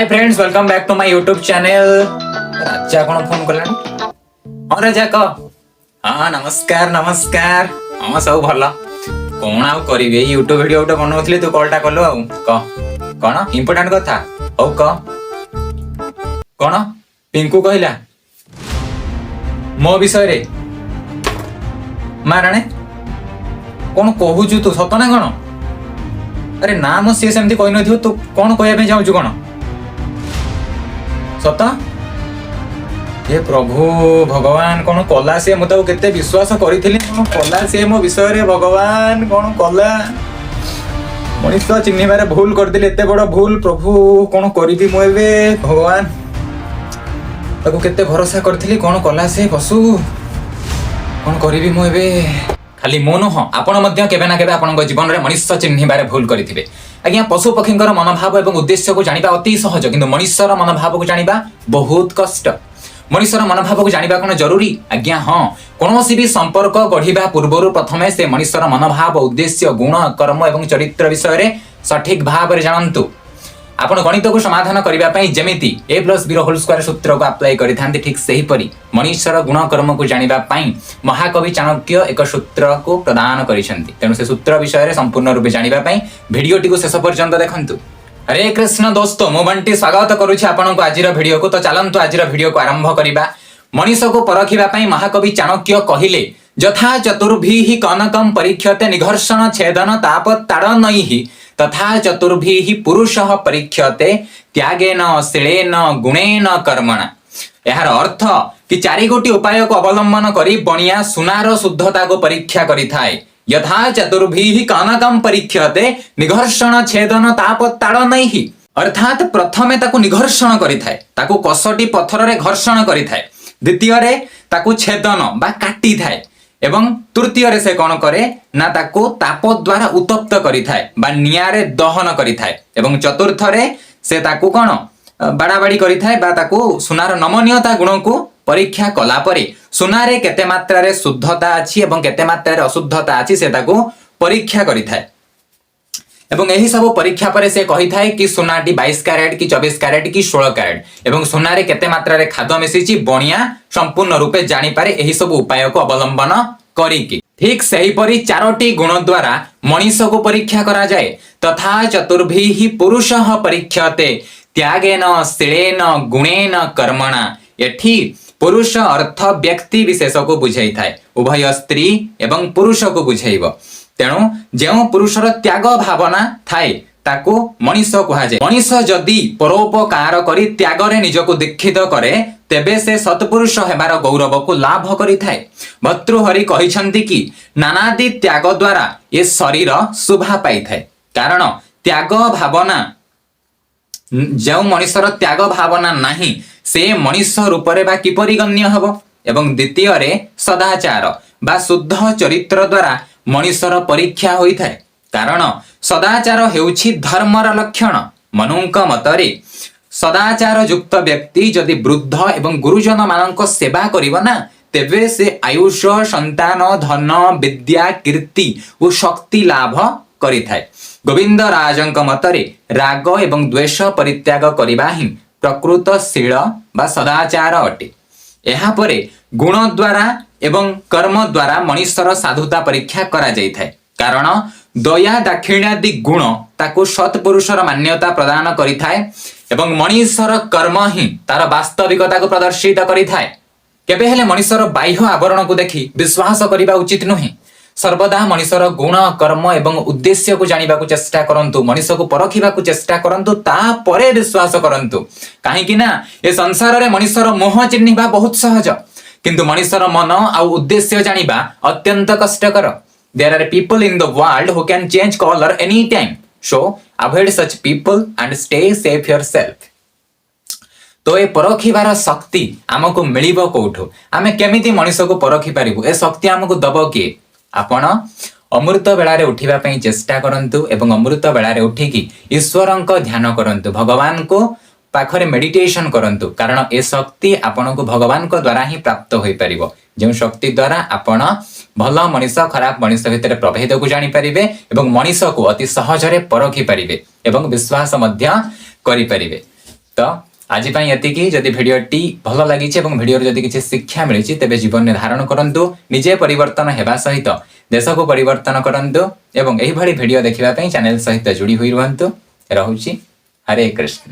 Hi friends, welcome back to my YouTube channel. ରାଜା କଣ phone କଲାଣି? ହଁ ରାଜା, କହ। ହଁ, ନମସ୍କାର ନମସ୍କାର। ହଁ, ସବୁ ଭଲ। କଣ ଆଉ କରିବି, ଏଇ ୟୁଟ୍ୟୁବ ଭିଡିଓ ଗୋଟେ ବନଉଥିଲି, ତୁ କଲଟା କଲୁ। ଆଉ କହ, କଣ ଇମ୍ପୋର୍ଟାଣ୍ଟ କଥା? ହଉ କହ। କଣ ପିଙ୍କୁ କହିଲା ମୋ ବିଷୟରେ? ମାରାଣେ, କଣ କହୁଛୁ ତୁ? ସତ ନା କଣ? ଆରେ ନା ମ, ସିଏ ସେମିତି କହିନଥିବ। ତୁ କଣ କହିବା ପାଇଁ ଚାହୁଁଛୁ? କଣ ସତ? ହେ ପ୍ରଭୁ ଭଗବାନ, କଣ କଲା ସିଏ? ମୁଁ ତାକୁ କେତେ ବିଶ୍ୱାସ କରିଥିଲି, କଣ କଲା ସିଏ ମୋ ବିଷୟରେ? ଭଗବାନ, କଣ କଲା? ମଣିଷ ଚିହ୍ନିବାରେ ଭୁଲ କରିଦେଲି, ଏତେ ବଡ ଭୁଲ। ପ୍ରଭୁ, କଣ କରିବି ମୁଁ ଏବେ? ଭଗବାନ, ତାକୁ କେତେ ଭରସା କରିଥିଲି, କଣ କଲା ସେ ପଶୁ? କଣ କରିବି ମୁଁ ଏବେ? ଖାଲି ମୁଁ ନୁହଁ, ଆପଣ ମଧ୍ୟ କେବେ ନା କେବେ ଆପଣଙ୍କ ଜୀବନରେ ମଣିଷ ଚିହ୍ନିବାରେ ଭୁଲ କରିଥିବେ। ଆଜ୍ଞା, ପଶୁ ପକ୍ଷୀଙ୍କର ମନୋଭାବ ଏବଂ ଉଦ୍ଦେଶ୍ୟକୁ ଜାଣିବା ଅତି ସହଜ, କିନ୍ତୁ ମଣିଷର ମନୋଭାବକୁ ଜାଣିବା ବହୁତ କଷ୍ଟ। ମଣିଷର ମନୋଭାବକୁ ଜାଣିବା କଣ ଜରୁରୀ? ଆଜ୍ଞା ହଁ। କୌଣସି ବି ସମ୍ପର୍କ ଗଢିବା ପୂର୍ବରୁ ପ୍ରଥମେ ସେ ମଣିଷର ମନୋଭାବ, ଉଦ୍ଦେଶ୍ୟ, ଗୁଣ, କର୍ମ ଏବଂ ଚରିତ୍ର ବିଷୟରେ ସଠିକ ଭାବରେ ଜାଣନ୍ତୁ। ଆପଣ ଗଣିତକୁ ସମାଧାନ କରିବା ପାଇଁ ଯେମିତି ଏ ପ୍ଲସ୍ ବିର ହୋଲ ସ୍କୋୟାର ସୂତ୍ରକୁ ଆପ୍ଲାଏ କରିଥାନ୍ତି, ଠିକ ସେହିପରି ମଣିଷର ଗୁଣ କର୍ମକୁ ଜାଣିବା ପାଇଁ ମହାକବି ଚାଣକ୍ୟ ଏକ ସୂତ୍ରକୁ ପ୍ରଦାନ କରିଛନ୍ତି। ତେଣୁ ସେ ସୂତ୍ର ବିଷୟରେ ସମ୍ପୂର୍ଣ୍ଣ ରୂପେ ଜାଣିବା ପାଇଁ ଭିଡିଓଟିକୁ ଶେଷ ପର୍ଯ୍ୟନ୍ତ ଦେଖନ୍ତୁ। ହରେ କୃଷ୍ଣ ଦୋସ୍ତ, ମୁଁ ବଣ୍ଟି ସ୍ୱାଗତ କରୁଛି ଆପଣଙ୍କୁ ଆଜିର ଭିଡିଓକୁ। ତ ଚାଲନ୍ତୁ, ଆଜିର ଭିଡିଓକୁ ଆରମ୍ଭ କରିବା। ମଣିଷକୁ ପରଖିବା ପାଇଁ ମହାକବି ଚାଣକ୍ୟ କହିଲେ, ଯଥା ଚତୁର୍ଭିଃ କନକಂ ପରୀକ୍ଷତେ ନିଘର୍ଷଣ ଛେଦନ ତାପ ତାଡ଼ନୈଃ, ତଥା ଚତୁର୍ଭିଃ ପୁରୁଷଃ ପରୀକ୍ଷତେ ତ୍ୟାଗେନ ଶୀଳେନ ଗୁଣେନ କର୍ମଣା। ଏହାର ଅର୍ଥ କି ଚାରି ଗୋଟି ଉପାୟକୁ ଅବଲମ୍ବନ କରି ବଣିଆ ସୁନାର ଶୁଦ୍ଧତାକୁ ପରୀକ୍ଷା କରିଥାଏ। ଯଥା ଚତୁର୍ଭିଃ କନକಂ ପରୀକ୍ଷତେ ନିଘର୍ଷଣ ଛେଦନ ତାପ ତାଡ଼ନୈଃ, ଅର୍ଥାତ୍ ପ୍ରଥମେ ତାକୁ ନିଘର୍ଷଣ କରିଥାଏ, ତାକୁ କଷଟି ପଥରରେ ଘର୍ଷଣ କରିଥାଏ। ଦ୍ୱିତୀୟରେ ତାକୁ ଛେଦନ ବା କାଟିଥାଏ ଏବଂ ତୃତୀୟରେ ସେ କଣ କରେ ନା ତାକୁ ତାପ ଦ୍ୱାରା ଉତ୍ତପ୍ତ କରିଥାଏ ବା ନିଆଁରେ ଦହନ କରିଥାଏ ଏବଂ ଚତୁର୍ଥରେ ସେ ତାକୁ କଣ ବାଡ଼ାବାଡ଼ି କରିଥାଏ ବା ତାକୁ ସୁନାର ନମନୀୟତା ଗୁଣକୁ ପରୀକ୍ଷା କଲା ପରେ ସୁନାରେ କେତେ ମାତ୍ରାରେ ଶୁଦ୍ଧତା ଅଛି ଏବଂ କେତେ ମାତ୍ରାରେ ଅଶୁଦ୍ଧତା ଅଛି, ସେ ତାକୁ ପରୀକ୍ଷା କରିଥାଏ। ଏବଂ ଏହି ସବୁ ପରୀକ୍ଷା ପରେ ସେ କହିଥାଏ କି ସୁନାଟି 22 କ୍ୟାରେଟ କି 24 କ୍ୟାରେଟ କି 16 କ୍ୟାରେଟ ଏବଂ ସୁନାରେ କେତେ ମାତ୍ରାରେ ଖାଦ ମିଶିଛି, ବଣିଆ ସମ୍ପୂର୍ଣ୍ଣ ରୂପେ ଜାଣିପାରେ ଏହି ସବୁ ଉପାୟକୁ ଅବଲମ୍ବନ କରିକି। ଠିକ ସେହିପରି ଚାରୋଟି ଗୁଣ ଦ୍ୱାରା ମଣିଷକୁ ପରୀକ୍ଷା କରାଯାଏ। ତଥା ଚତୁର୍ଭିଃ ପୁରୁଷଃ ପରୀକ୍ଷତେ ତ୍ୟାଗେନ ଶୀଳେନ ଗୁଣେନ କର୍ମଣା। ଏଠି ପୁରୁଷ ଅର୍ଥ ବ୍ୟକ୍ତି ବିଶେଷକୁ ବୁଝେଇଥାଏ, ଉଭୟ ସ୍ତ୍ରୀ ଏବଂ ପୁରୁଷକୁ ବୁଝେଇବ। ତେଣୁ ଯେଉଁ ପୁରୁଷର ତ୍ୟାଗ ଭାବନା ଥାଏ, ତାକୁ ମଣିଷ କୁହାଯାଏ। ମଣିଷ ଯଦି ପରୋପକାର କରି ତ୍ୟାଗରେ ନିଜକୁ ଦୀକ୍ଷିତ କରେ, ତେବେ ସେ ସତ୍ପୁରୁଷ ହେବାର ଗୌରବକୁ ଲାଭ କରିଥାଏ। ଭର୍ତ୍ତୃହରି କହିଛନ୍ତି କି ନାନାଦି ତ୍ୟାଗ ଦ୍ୱାରା ଏ ଶରୀର ଶୋଭା ପାଇଥାଏ। କାରଣ ତ୍ୟାଗ ଭାବନା, ଯେଉଁ ମଣିଷର ତ୍ୟାଗ ଭାବନା ନାହିଁ, ସେ ମଣିଷ ରୂପରେ ବା କିପରି ଗଣ୍ୟ ହେବ? ଏବଂ ଦ୍ୱିତୀୟରେ ସଦାଚାର ବା ଶୁଦ୍ଧ ଚରିତ୍ର ଦ୍ୱାରା ମଣିଷର ପରୀକ୍ଷା ହୋଇଥାଏ। କାରଣ ସଦାଚାର ହେଉଛି ଧର୍ମର ଲକ୍ଷଣ। ମନୁଙ୍କ ମତରେ ସଦାଚାର ଯୁକ୍ତ ବ୍ୟକ୍ତି ଯଦି ବୃଦ୍ଧ ଏବଂ ଗୁରୁଜନ ମାନଙ୍କ ସେବା କରିବ ନା, ତେବେ ସେ ଆୟୁଷ, ସନ୍ତାନ, ଧନ, ବିଦ୍ୟା, କୀର୍ତ୍ତି ଓ ଶକ୍ତି ଲାଭ କରିଥାଏ। ଗୋବିନ୍ଦ ରାଜଙ୍କ ମତରେ ରାଗ ଏବଂ ଦ୍ୱେଷ ପରିତ୍ୟାଗ କରିବା ହିଁ ପ୍ରକୃତ ଶୀଳ ବା ସଦାଚାର ଅଟେ। ଏହାପରେ ଗୁଣ ଦ୍ୱାରା ଏବଂ କର୍ମ ଦ୍ୱାରା ମଣିଷର ସାଧୁତା ପରୀକ୍ଷା କରାଯାଇଥାଏ। କାରଣ ଦୟା, ଦାକ୍ଷିଣ୍ୟାଦି ଗୁଣ ତାକୁ ସତ୍ପୁରୁଷର ମାନ୍ୟତା ପ୍ରଦାନ କରିଥାଏ ଏବଂ ମଣିଷର କର୍ମ ହିଁ ତାର ବାସ୍ତବିକତାକୁ ପ୍ରଦର୍ଶିତ କରିଥାଏ। କେବେ ହେଲେ ମଣିଷର ବାହ୍ୟ ଆବରଣକୁ ଦେଖି ବିଶ୍ୱାସ କରିବା ଉଚିତ ନୁହେଁ। ସର୍ବଦା ମଣିଷର ଗୁଣ, କର୍ମ ଏବଂ ଉଦ୍ଦେଶ୍ୟକୁ ଜାଣିବାକୁ ଚେଷ୍ଟା କରନ୍ତୁ, ମଣିଷକୁ ପରଖିବାକୁ ଚେଷ୍ଟା କରନ୍ତୁ, ତାପରେ ବିଶ୍ୱାସ କରନ୍ତୁ। କାହିଁକି ନା ଏ ସଂସାରରେ ମଣିଷର ମୁହଁ ଚିହ୍ନିବା ବହୁତ ସହଜ, କିନ୍ତୁ ମଣିଷର ମନ ଆଉ ଉଦ୍ଦେଶ୍ୟ ଜାଣିବା ଅତ୍ୟନ୍ତ କଷ୍ଟକର। There are people in the world who can change color any time, so avoid such people and stay safe yourself. ତ ଏ ପରଖିବାର ଶକ୍ତି ଆମକୁ ମିଳିବ କୋଉଠୁ? ଆମେ କେମିତି ମଣିଷକୁ ପରଖି ପାରିବୁ? ଏ ଶକ୍ତି ଆମକୁ ଦବ କିଏ? ଆପଣ ଅମୃତ ବେଳାରେ ଉଠିବା ପାଇଁ ଚେଷ୍ଟା କରନ୍ତୁ ଏବଂ ଅମୃତ ବେଳାରେ ଉଠିକି ଈଶ୍ୱରଙ୍କ ଧ୍ୟାନ କରନ୍ତୁ, ଭଗବାନଙ୍କୁ ପାଖରେ ମେଡିଟେସନ କରନ୍ତୁ। କାରଣ ଏ ଶକ୍ତି ଆପଣଙ୍କୁ ଭଗବାନଙ୍କ ଦ୍ୱାରା ହିଁ ପ୍ରାପ୍ତ ହୋଇପାରିବ, ଯେଉଁ ଶକ୍ତି ଦ୍ୱାରା ଆପଣ ଭଲ ମଣିଷ, ଖରାପ ମଣିଷ ଭିତରେ ପ୍ରଭେଦକୁ ଜାଣିପାରିବେ ଏବଂ ମଣିଷକୁ ଅତି ସହଜରେ ପରଖି ପାରିବେ ଏବଂ ବିଶ୍ୱାସ ମଧ୍ୟ କରିପାରିବେ। ତ ଆଜି ପାଇଁ ଏତିକି। ଯଦି ଭିଡ଼ିଓଟି ଭଲ ଲାଗିଛି ଏବଂ ଭିଡ଼ିଓରୁ ଯଦି କିଛି ଶିକ୍ଷା ମିଳିଛି, ତେବେ ଜୀବନରେ ଧାରଣ କରନ୍ତୁ। ନିଜେ ପରିବର୍ତ୍ତନ ହେବା ସହିତ ଦେଶକୁ ପରିବର୍ତ୍ତନ କରନ୍ତୁ ଏବଂ ଏହିଭଳି ଭିଡ଼ିଓ ଦେଖିବା ପାଇଁ ଚ୍ୟାନେଲ ସହିତ ଯୋଡ଼ି ହୋଇ ରୁହନ୍ତୁ। ରହୁଛି, ହରେ କୃଷ୍ଣ।